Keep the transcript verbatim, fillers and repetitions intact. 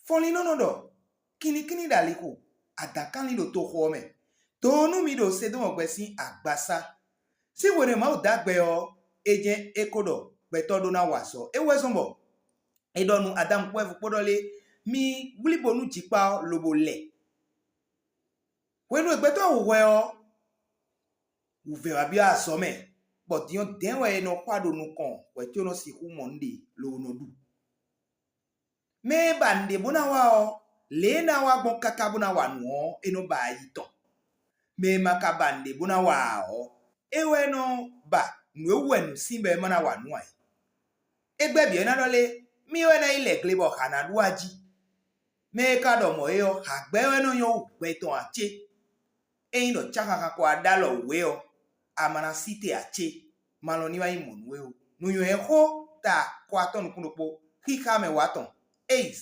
Fɔnlínnɔ nɔ ɖɔ: Kinnikínní ɖo alixo, adǎnkanlin ɖo toxo ɔ́ mɛ. Doo nú mi ɖo Sedɔ́mɔgbɛ sín agbasá. Sín hwenu e Mawu dó agbɛ ɔ́, é jɛ́n é ko ɖɔ gbɛtɔ́ ɖó ná wa azɔ̌. É wɛ zɔ́n bɔ è ɖɔ nú Adámu kpó Ɛvu kpó ɖɔ lé: Mi wlí bo nú jikpá ɔ́, lobo lɛ. Hwenu e gbɛtɔ́ hu hwɛ ɔ́, wǔvɛ́ wá byɔ́ azɔ̌ mɛ, bɔ din ɔ́ dɛ̌n wɛ è nɔ xwá ɖo nukɔn hwɛ̌ có nɔ sixú mɔ nǔɖé lobo nɔ ɖu. Mɛ e ba nǔɖé bó ná wa ɔ́, lě e é ná wa gbɔn káká bó ná wa nǔ ɔ́, é nɔ ba ayi tɔn. Mɛ e ma ka ba nǔɖé bó ná wa ǎ ɔ́, é wɛ nɔ ba nǔ e wú wɛ nǔ sín bɔ é ma ná wa nǔ ǎ é. É gbɛ́ bǐ ɔ́, é ná ɖɔ lé: Mì wɛ ná yi lɛ gle bɔ hǎ ná ɖu wá jí. Mɛ e ka ɖɔ mɔ̌ é ɔ́, hǎgbɛ́ wɛ nɔ nyɔ́ wú gbɛ tɔn ǎ cé? Ényí ɖɔ cáxaxan ko wá ɖó alɔ wǔ é ɔ́, a ma ná sí te ǎ cé? Malɔ ní wá nyí mɔ̌ nú we ó. Nǔnywɛ́xó ta kɔ atɔ́ nukún ɖokpó, xixa mɛ wǎ tɔn, Éis